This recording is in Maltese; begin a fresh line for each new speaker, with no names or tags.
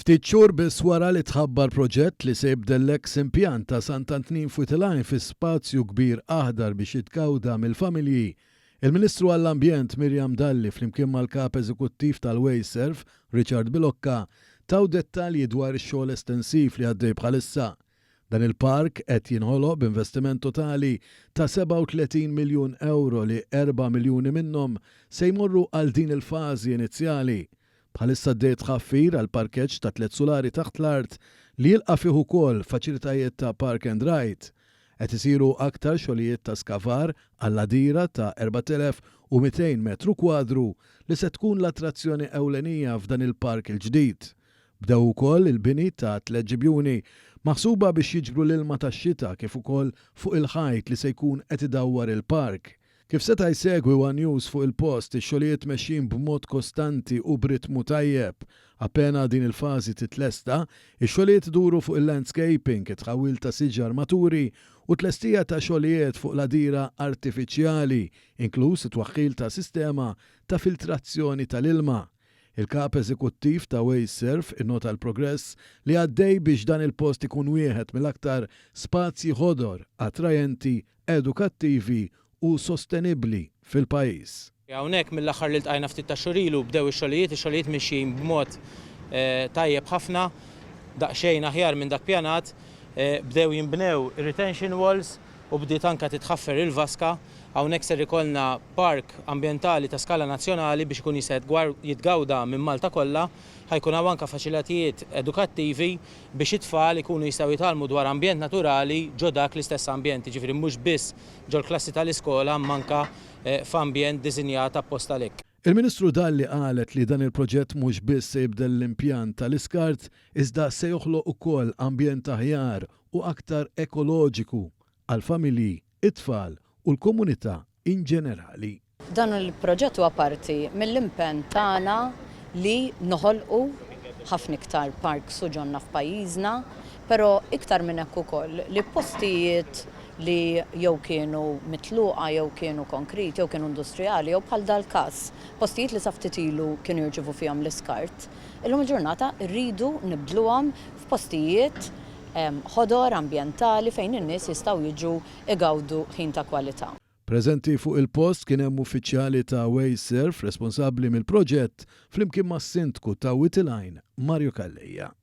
Ftit xhur biss wara li tħabbar proġett li se jibdel l-eks impjant ta' Sant'Antnin f'Wied-il-Għajn fi spazju kbir aħdar biex jitgawda mill-familji, il-Ministru għall-Ambjent Miriam Dalli flimkien mal-Kap Eżekuttiv tal-Wasteserv Richard Bilocca taw dettalji dwar ix-xogħol estensiv li għaddej bħalissa. Dan il-park qed jinħoloq b'investiment totali ta' 37 miljun ewro li 4 miljuni minnhom se jmorru għal din il-fażi inizjali. Bħalissa għaddej tħaffir għal parkeġġ ta' tliet sulari taħt l-art li jilqa' fih ukoll faċilitajiet ta' park and ride. Qed isiru aktar xogħlijiet ta' skavar għall-għadira ta' 4,200 metru kwadru li se tkun l-attrazzjoni ewlenija f'dan il-park il-ġdid. Bdew ukoll il-bini ta' tlett ġibjuni maħsuba biex jiġbru l-ilma tax-xita kif ukoll fuq il-ħajt li se jkun qed idawwar il-park. Kif seta' jsegwi one News fuq il-post, ix-xogħlijiet mexjin b'mod kostanti u b'ritmu tajjeb. Appena din il-fażi titlesta, ix-xogħlijiet iduru fuq il-landscaping, it-tħawwil ta' siġar maturi u t-tlestija ta' xogħlijiet fuq l-għadira artifiċjali, inkluż it-twaħħil ta' sistema ta' filtrazzjoni tal-ilma. Il-Kap Eżekuttiv ta' Wasteserv innota l-progress li għaddej biex dan il-post ikun wieħed mill-aktar spazji ħodor, attrajenti, edukattivi u sostenibbli fil-pajjiż.
Hawnhekk mill-aħħar li ltqajna ftit tax-xhur ilu bdew ix-xogħlijiet, ix-xogħlijiet mixjin b'mod tajjeb ħafna, daqsxejn aħjar minn dak pjanat, bdew jinbnew ir-retention walls u bdiet anke titħaffer il-vaska. Hawnhekk ser ikollna park ambjentali ta' skala nazzjonali biex ikun jista' jitgawda minn Malta kollha. Ħa jkun hawn anke faċilatijiet edukattivi biex it-tfal ikunu jistgħu jitgħallmu dwar ambjent naturali ġo dak l-istess ambjent, jiġifieri mhux biss ġol-klassi tal-iskola imma anke f'ambjent disinjat apposta għalhekk.
Il-Ministru Dalli qalet li dan il-proġett mhux biss se jibdel l-impjant tal-iskart iżda se joħloq ukoll ambjent aħjar u aktar ekoloġiku għall-familji, it-tfal u l-komunità inġenerali.
Dan il-proġett huwa parti mill-impenn tagħna li noħolqu ħafna iktar parks u ġonna f'pajjiżna, però iktar minn hekk ukoll li postijiet li jew kienu mitluqa jew kienu konkrit jew kienu industrijali jew bħal dal-każ, postijiet li sa ftit ilu kienu jirċievu fihom l-iskart, illum il-ġurnata rridu nibdluhom f'postijiet ħodor, ambjentali fejn in-nies jistgħu jiġu igawdu ħin ta' kwalità.
Preżenti fuq il-post kien hemm uffiċjali ta' Wasteserv responsabbli mill-proġett flimkien mas-Sindku ta' Wied il-Għajn, Mario Calleja.